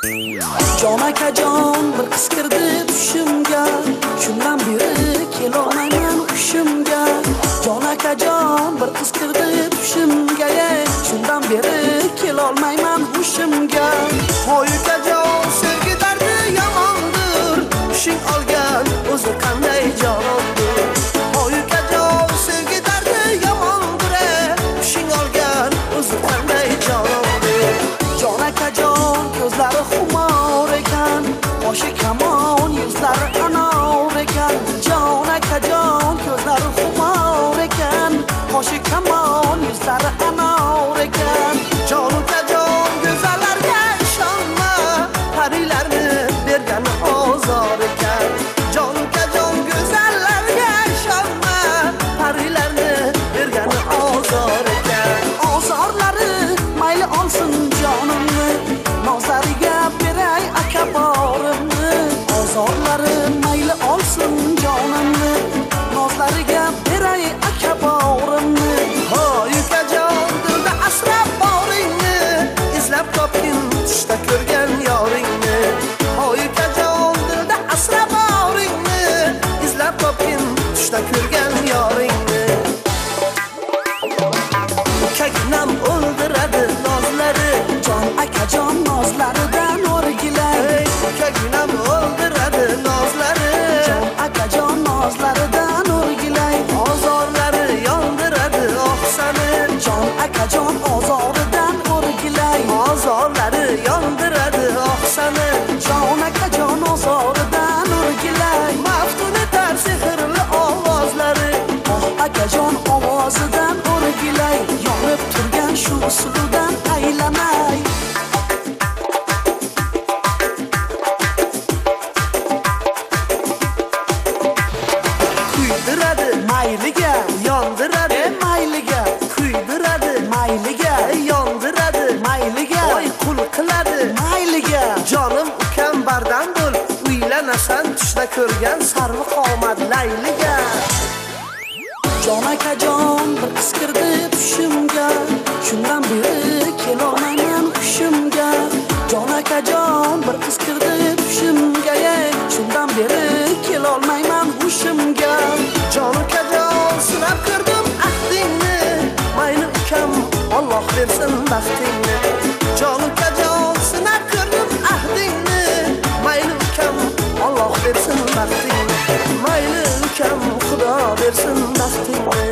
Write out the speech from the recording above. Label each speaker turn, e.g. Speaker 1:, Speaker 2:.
Speaker 1: Jon akajon bir qiz kirdi tushimga, shundan beri kelolmayman hushimga. Jon akajon bir qiz kirdi tushimga, shundan beri kelolmayman hushimga.
Speaker 2: Hoy ukajon, sevgi dardi yomondir, hushing olgan o'zi qanday jonondir. Hoy ukajon, sevgi dardi yomondir, hushing olgan o'zi qanday jonondir.
Speaker 1: Jon akajon ko'zlari xumor ekan, qoshi kamon, yuzlari anor ekan. Jon akajon ko'zlari xumor ekan, qoshi kamon, yuzlari anor ekan.
Speaker 2: Jon ukajon go'zallarga ishonma, parilarni bergani ozor ekan. Jon ukajon go'zallarga ishonma, parilarni bergani ozor ekan.
Speaker 1: Ozorlari mayli olsin jonimni, nozlariga beray aka borimni. Ozorlari mayli olsin jonimni, nozlariga beray aka borimni.
Speaker 2: Hoy ukajon, dilda asrab boringni, izlab topgin tushda ko'rgan yoringni. Hoy ukajon, dilda asrab boringni, izlab topgin tushda ko'rgan yoringni. Ukaginam o'ldiradi nozlari,
Speaker 1: Jon akajon nozlaridan o'rgilay.
Speaker 2: Ukaginam o'ldiradi nozlari,
Speaker 1: Jon akajon nozlaridan o'rgilay.
Speaker 2: Ozorlari yondiradi ohsani,
Speaker 1: Jon akajon ozoridan o'rgilay.
Speaker 2: Ozorlari yondiradi ohsani,
Speaker 1: Jon akajon ozoridan o'rgilay.
Speaker 2: Maftun etar sehrli ovozlari,
Speaker 1: Oh akajon ovozidan o'rgilay. Yonib turgan shu suludan aylanay.
Speaker 2: Kuydiradi
Speaker 1: mayliga,
Speaker 2: yondiradi
Speaker 1: mayliga,
Speaker 2: kuydiradi
Speaker 1: mayliga,
Speaker 2: yondiradi
Speaker 1: mayliga,
Speaker 2: oy qul qiladi
Speaker 1: mayliga.
Speaker 2: Jonim ukam bardam bo'l, uylanasan tushda ko'rgan sarvi qomat Layliga.
Speaker 1: Jon akajon bir qiz kirdi tushimga, shundan beri kelolmayman hushimga. Jon akajon bir qiz kirdi tushimga, shundan beri kelolmayman hushimga.
Speaker 2: Jon ukajon sinab ko'rdim ahdingni, mayli ukam Alloh bersin baxtingni. Jon ukajon sinab ko'rdim ahdingni, mayli ukam Alloh bersin baxtingni. Mayli ukam Xudo bersin baxtingni.